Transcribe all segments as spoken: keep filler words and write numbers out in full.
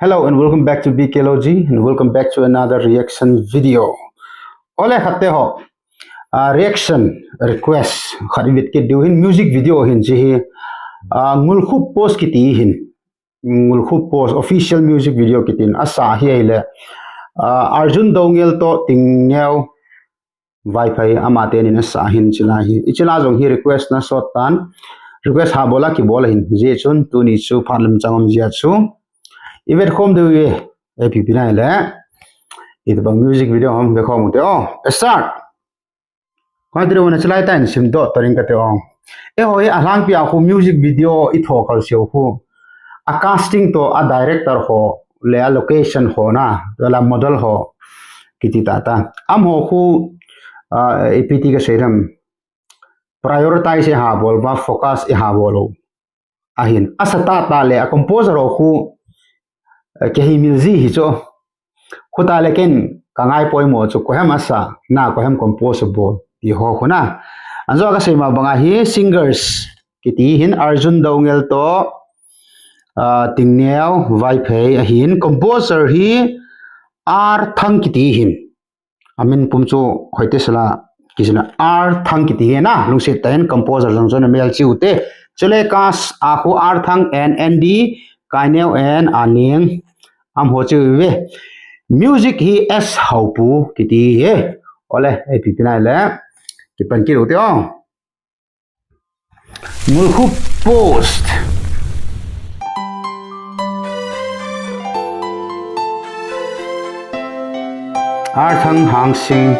Hello and welcome back to B K Logy and welcome back to another reaction video. Ole khat te ho. Ah, reaction request khat i vet kit diu hin, music video hin chi hi. Ah, Ngulkhup Post kiti hin. Ngulkhup Post official music video kitin asa hi ahile. Ah, Arjun Doungel to Tingneo Vaiphei ama tenin asa hin chila hi. I chila jong hi request na sot tan. Request ha bola kibol hin. Jeh chun tuni chu phat lam chang um jia chu. I vet khom diu e. Ipi pi nai le. Itobang music video ham ve khom u te o. Start. Koi tiri wana chilai tan sim do toring kate o. Eiho hi alhangpi a khu music video i tho kal siu khu. A casting to a director ho le a location ho na, le a model ho kiti tata. Amaho khu, ah, ipi ti kasei dem, prioritize i ha bol uva, focus i ha bol u. Ahin, asa tata le a composer ho khu, eh, kei hi mil ji hi chu. Khu ta le ken ka ngai poimo chu, koiham asa na, koiham compose bol ti ho khu na. Anjo kasei ma banga hi singers kiti hin Arjun Doungel to, ah, Tingneo Vaiphei ahin, composer hi R Thang kiti hin. Amin pum chu hoite sela kisina R Thang kiti hi na, lungset tah in composer jong chu na mel chiu te. Chule cast a khu R Thang and N D Kaineo and Aning. Amaho chu ve. Music hi S Haopu kiti hi. Ole, ipi pi nai le. Kipan kit u te o. Ngulkhup Post. R Thang Hangsing.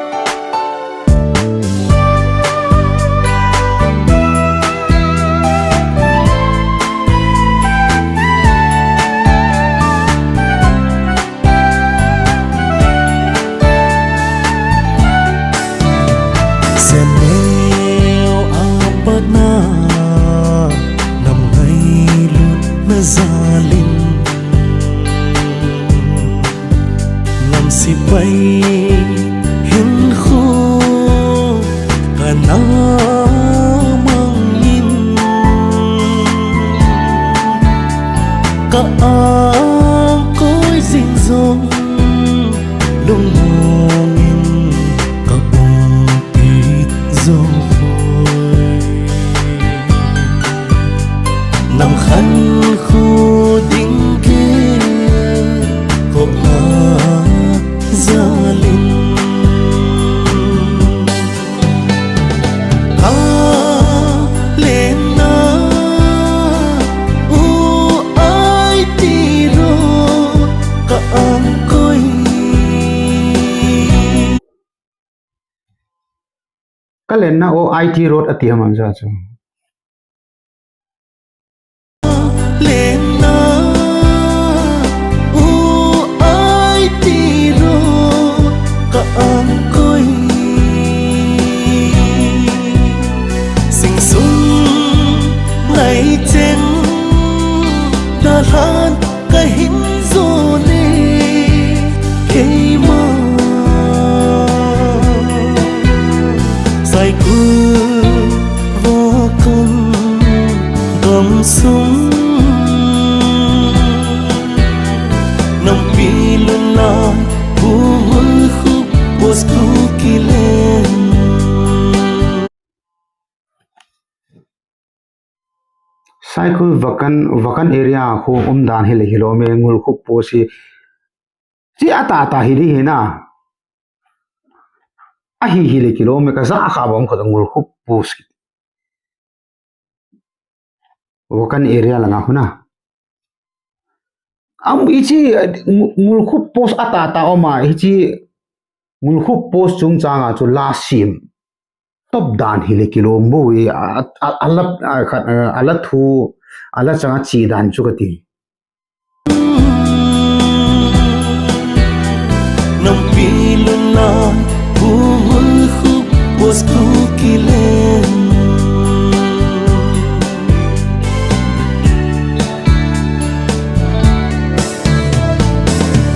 Seneo a patna nam ngailutna jalin, nam sipai hinkho kana mangin, ka angkoi jing jong lungmong in ka umpi jou khoi. Nam khankho ding kei khop a jalin, ka lenna u aiti ro, ka angkoi. Ka lenna u aiti ro ati ham anja chu. Lenna u aiti ro, ka angkoi. Sing sung nai cheng dalhan ka hin jo le keima. Saikul Vakan gamsung, nampi lungla, Ngulkhup Post Kuki leng. Saikul Vakan, Vakan area khu umdan hi le kilom e, Ngulkhup Post hi. Chi ata ata hi di hi na. Ahi hi le kilom e, ka ja kha bang kho Ngulkhup Post. Vakan area langa khu na. Am hichi, eh, Ngul-, Ngulkhup Post ata ata um a, hichi Ngulkhup Post chungchang a chu la sim. Top dan hi le kilom bou e, a, a, a la, a, khat, a, a la thu, a la chang a chi dan chu kati. Nampi lungla, Ngulkhup Post Kuki leng.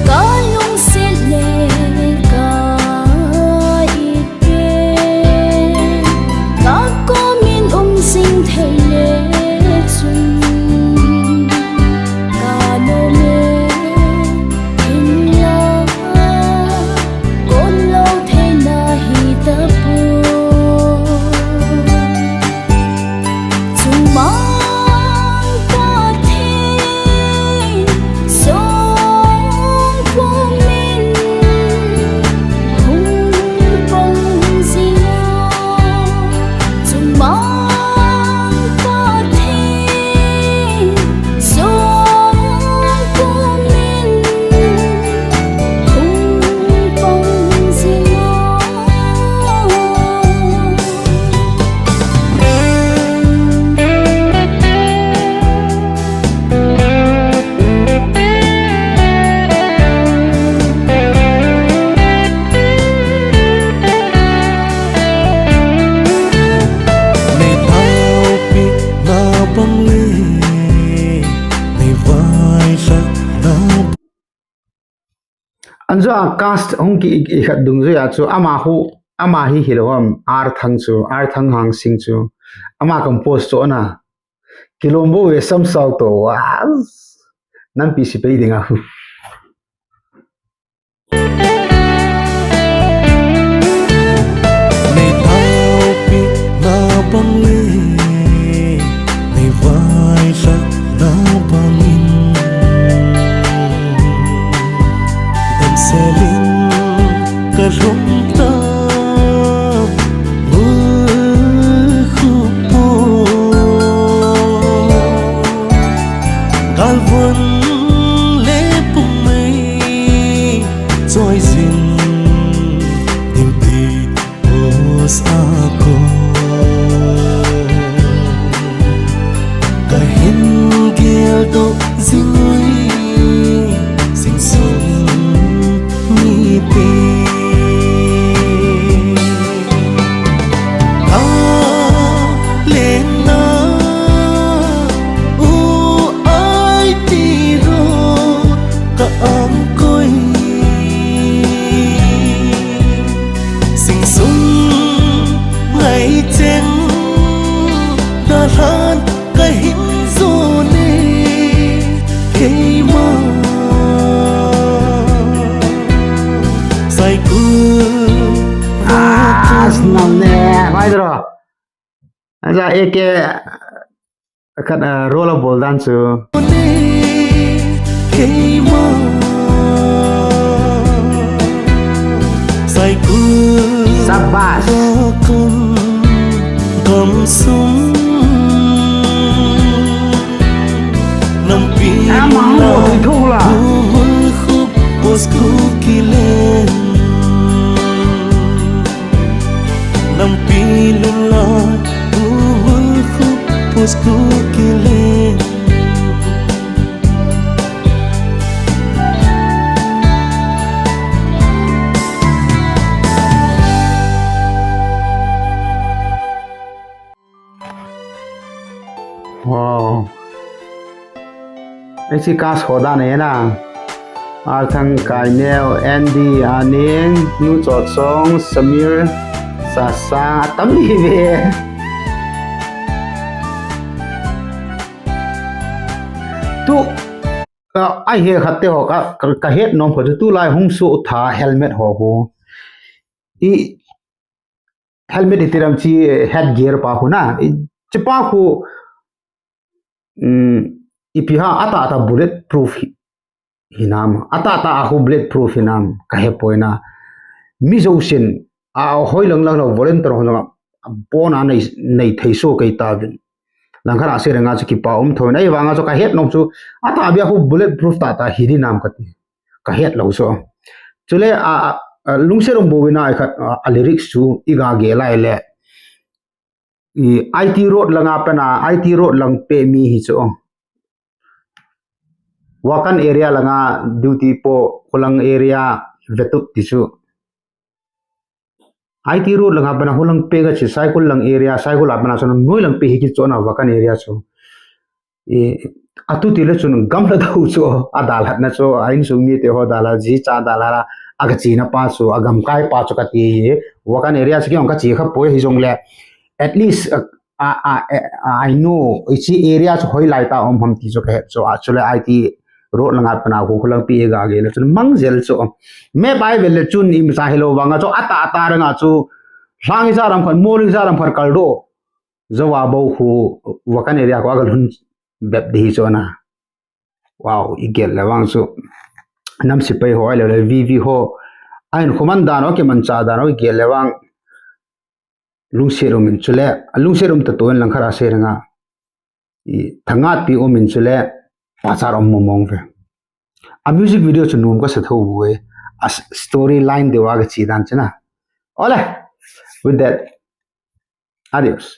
Ka lungset le ka it te, ka komin um jing thei le chun. Anjo a cast hung ki, i, i khat dungjuia chu, ama hu, ama hi hilou ham, Arthang chu, Arthang Hangsing chu, ama compose chu ana. Kilom bou ve samsau to, wa. Nampi si pei dinga hu. Nei thaopi na bang le, nei vailhah na bangin, damsel in ka lhung ta, u khu po. Galvon le pumei choi jin, duty post a kon. Ka hin geldoh jing ui, sing sung mipi. Ka lenna u aiti ro ka angkoi. Sing sung ngai cheng dalhan ka hin jo ne keima. Saikul. Ah, nam ne, mai dro. Aja eke khat, ah, role a bol dan chu. Keima. Saikul. Sabas. Kam sum. Nampi. Amang lo, thuk la. Bul khup pos ku kilen. Nampi lula, bul khup pos ku kilen. Wow. Hiche cast ho dan ahi na. Arthang Kaineo, Andy, Aning, Nu Chotsong, Samir, Sasa, atam hi ve. Tu, ah, ahi khat te ho ka, ka, ka het nom kho chu tulai hung soh tha helmet ho ho. I, helmet iti ram chi, eh, head gear pa khu na. I, chi pa khu, um, ipi ham, ata ata bullet proof hi, hinam. Ata ata a khu bullet proof hinam. Ka he poi na. Mi jousen, a hoi lang lang lo volunteer ho jong a, a bon a nei, nei thei soh kei tauvin. Langkhat a sei ranga chu kipa um thou in. Ahivanga chu ka het nom chu, ata bia khu bullet proof tah tah hi dinam kati. Ka het lou chu. Chule a, a, a, Lungset Um Boina a khat, a, a lyrics chu i ga gel lai le. I I T road langa pana, I T road lang pe mi hi chu. Wakan area langa duty po, khulang area vetup ti chu. I T road langa pana hulang pe ka chi, Saikul lang area, Saikul a pana chu noi lang pe hi kichon a Wakan area chu. I, atu ti le chun gamla dau chu, a dalhat na chu, a insung mite ho dalha, ji cha dalha, a ka china pa chu, a gamkai pa chu kati hi, Wakan area chu kihong ka chi kha poi hijongle, at least, a, a, a, a, I know, hiche area chu hoilai tah a um ham ti chu ka het chu, a, chule I T road langa pana khu, khulang pi ga gel le chun mang jel chu. Map a i vel le chun imacha hilou vanga chu, ata, ata ranga chu, lhang i cha ram khat, mol i cha ram khat kaldoh. Jou a bou khu, Wakan area khu a kalhun bep di hi chu na. Wow, i gel le vang chu. Nam sepai ho, ahilou le V V ho. A hinkho man dan ho, kimanchah dan ho, i gel le vang. Lungset um in chule, a lungset um ta to in langkhat a sei ranga. I thangatpi um in chule, pachat um mong mong ve. A music video chu nom ka sa tho ve. A s-, storyline deuh a ka chi dan chu na. Ole, with that, adios.